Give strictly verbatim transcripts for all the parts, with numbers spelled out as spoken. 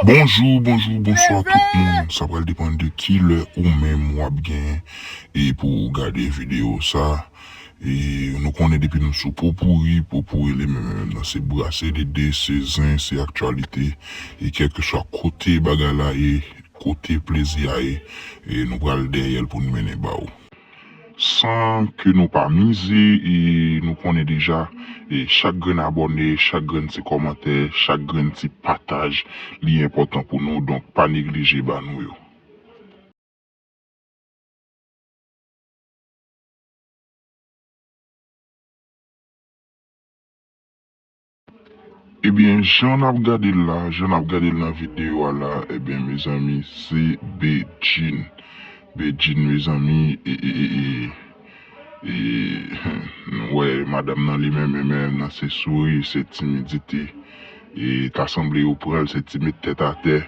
Bonjou, bonjou, bonswa tout moun. Sa pral depann de ki lè ou menm w ap gen e pou w gade videyo sa. E nou konnen depi nou sou Popouri, Popouri li menm, menm nan se brase dede, se zen, se aktyalite. E kèlkeswa kote bagay la ye, kote plezi a ye, e nou pral dèyè l pou n mennen ba w. San ke nou pa mize, e nou konnen deja, e chak grenn abòne, chak grenn ti kòmantè, chak grenn ti pataj, li enpòtan pou nou, donk pa neglije ba nou yo. Ebyen, jan n ap gade l la, jan n ap gade l nan videyo a la, ebyen, mezanmi, se Bedjine. Bedjine, mezanmi, e, e, e, e, e, nou wè madanm nan li menm, menm, menm nan se souri, se timidite. E ta sanble yo pran l, se ti met tèt atè.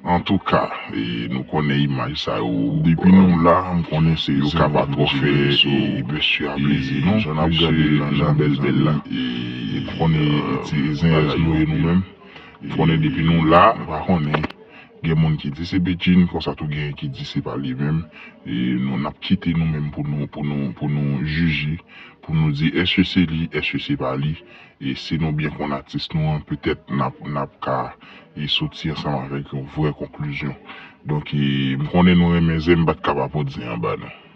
Antouka, e, nou konnen imaj sa yo. Depi nou la, m konnen se yo ka pa twò fè, e, mesye a plezi, non. Jan n ap gade l lan, jan bèl bèl la. E, e, m konnen, e, ti zenyèz nou ye nou menm. M konnen depi nou la, m pa konnen. Gen moun ki di se Bedjine, konsa tou gen ki di se pa li menm. E, nou, n ap kite nou menm pou nou, pou nou, pou nou jije, pou nou di èske se li, èske se pa li. E si nou byen konn atis nou an, petèt n ap, n ap ka, e, soti ansanm avèk yon vrè konklizyon. Donk, e, m konnen nou renmen zen, m pa t ka pa pot zen an ba nou.